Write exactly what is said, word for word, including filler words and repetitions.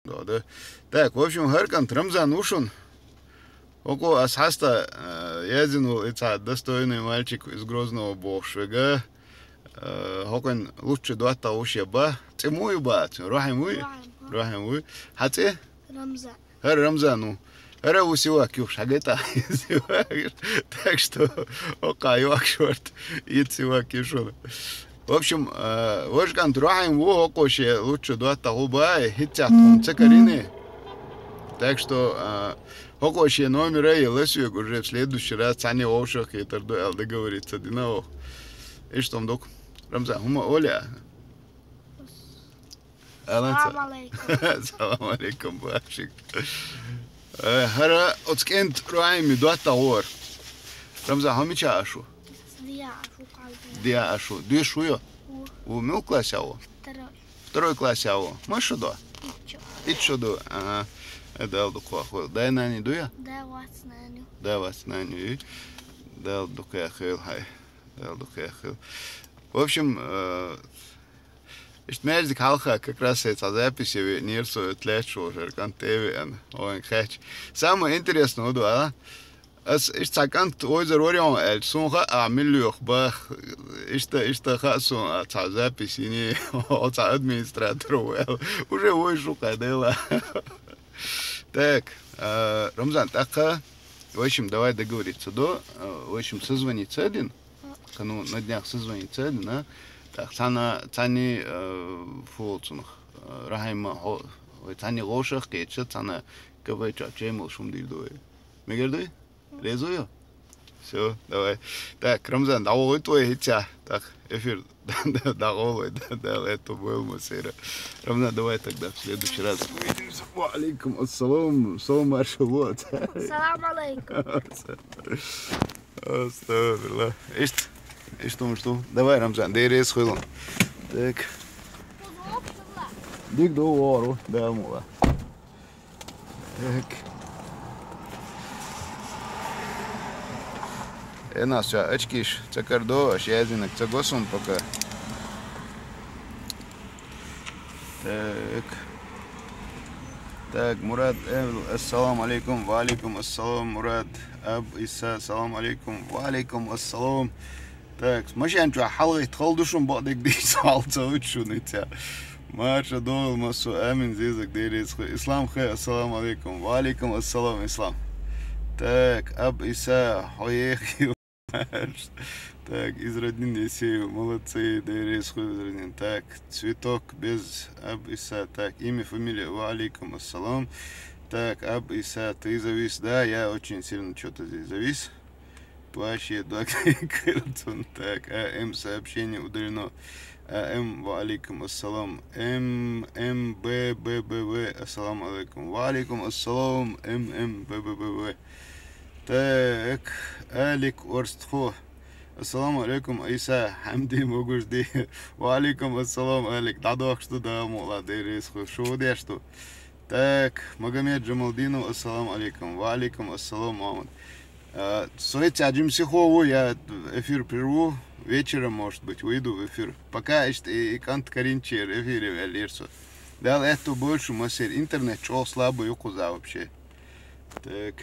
Да, да. Так, в общем, хӀара кӀант Рамзан ву шун. ХӀокхо ас хьаста, э, язйина волу и цхьа достойный мальчик из Грозного бохуш вега. Э, хӀокхуьнан лучча доттагӀа ву шен ба. ЦӀе муха ю бац? Рахьим вуй? Рахьим, хӀа. Рахьим вуй. Хьан цӀе? Рамзан. ХӀара Рамзан ву. ХӀара ву Сивак юхуш, хьан гайтӀа? Сивак. Так что, хӀокху йоккхуш варта, и Сивак ю шуна. В общем, э, важа кӀант Рахьим ву, хӀокхо шен лучча доттагӀа ву баьхьа, хӀинццехь тхуна ца карийна. Так что, э, хӀокхо шен номер а елла соьга, уже в следующий раз цхьаьна вовшах кхетар ду аьлла договориться дина оха. Иштта ма ду-кх. Рамзан, хӀума олий ахь? Алан ца. Салам алейкум. Салам алейкум, башик. Э, хӀара оцу кӀентан Рахьиман доттагӀа ву хӀара. Рамзан, хьо мичахь Ӏаш ву? Диа Ӏаш ву, кхалбе. Диа Ӏаш ву. Доьшуш вуй хьо? Ву. Ву, муьлха классехь ву? Второй. Второй классехь ву. Маша до? Итт шо. Итт шо ду. Ага. Э, Дала дукха хуьлда. Дай-наний дуй хьан? Да, вац, наню. Да, вац, наню. Дала дукха хуьлда хьай. Дала дукха хуьлда. В общем, э, иштта маьждиг хьалха как раз хӀе цхьа запись веанера со, оцу лаьтташ волчу хӀара кӀант тӀе а веана, вайна хаьттича. Самое интересное хӀун ду, а? Ас иштта цхьа кӀант вовзар вара хьуна аьлча, суна хаьа ахь мила лоьху боху. Иштта, иштта хаьа суна, а, цхьа запись йиний, хьо цхьа администратор ву аьлла. Уже вовзуш ву кху делахь. Так, а, Рамзан, тӀаккха, в общем, давай договориться до, а, в общем, созвониться а дина. Кху, ну, на днях созвониться а дина. Так, цхьана, цхьанний, а, фу волу цунах, а, Рахьима, хьо, вай цхьанний вовшах кхетча, цхьана кафе чохь чай молуш хӀума дийр ду вай. Мегар дуй? Реза вуй хьо? Всё, давай. Так, Рамзан, дӀавохуьйту вай хӀинца. Так, эфир дӀагӀолой, да, да, это было мы сера. Рамзан, давай тогда в следующий раз увидимся. Ва алейкум ассалам. Салам маршалла. Салам алейкум. Астагфирулла. Иштта, иштта хӀумаш ду. Давай, Рамзан, Дела реза хуьлда. Так. Дика ду, вогӀур ву, Дала мукъ лахь. Так. Э, нас ша очкиш ца карадо, аш язйинарг ца го суна пока. Так. Так, Мурад, э, ассаламу алейкум. Ва алейкум ассалам, Мурад. Аб Иса, салам алейкум. Ва алейкум ассалам. Так, машен чохь хьалагӀитта хала ду шуна, бакъдерг дийца хьал ца вуьту шуна ица. Марша догӀийла массо а, амин, зезаг, Дела реза хуьлда. Ислам хе, ассаламу алейкум. Ва алейкум ассалам, Ислам. Так, Аб Иса, хьо ехийла. Так, из роднин Есеев, молодцы, Дела реза хуьлда, из роднин. Так, Цветок без Аб Иса. Так, имя, фамилия, ва алейкум ассалам. Так, Аб Иса, ты завис? Да, я очень сильно чё-то здесь завис. Вообще, дог кхел цунна. Так, А М сообщение удалено. А М, ва алейкум ассалам. М М Б Б Б В, ассаламу алейкум. Ва алейкум ассалам, М М Б Б Б В. Так, Алик Орстхо. Ассаламу алейкум, Иса, хьамди могуш ди. Ва алейкум ассалам, Алик. ДӀадохкуш ду, Дала мукъ лахь, Дела реза хуьлда. Шу хӀун деш ду? Так, Магомед Джамалдинов, ассаламу алейкум. Ва алейкум ассалам, Мухаммад. А, со ица жима сихо ву, я эфир прерву, вечером, может быть, выйду в эфир. Пока иштта и, и кӀант карийначеран эфире ваьллера со. Дала аьтту бойла шун массеран, интернет чӀогӀа слабый ю кхузахь вообще. Так.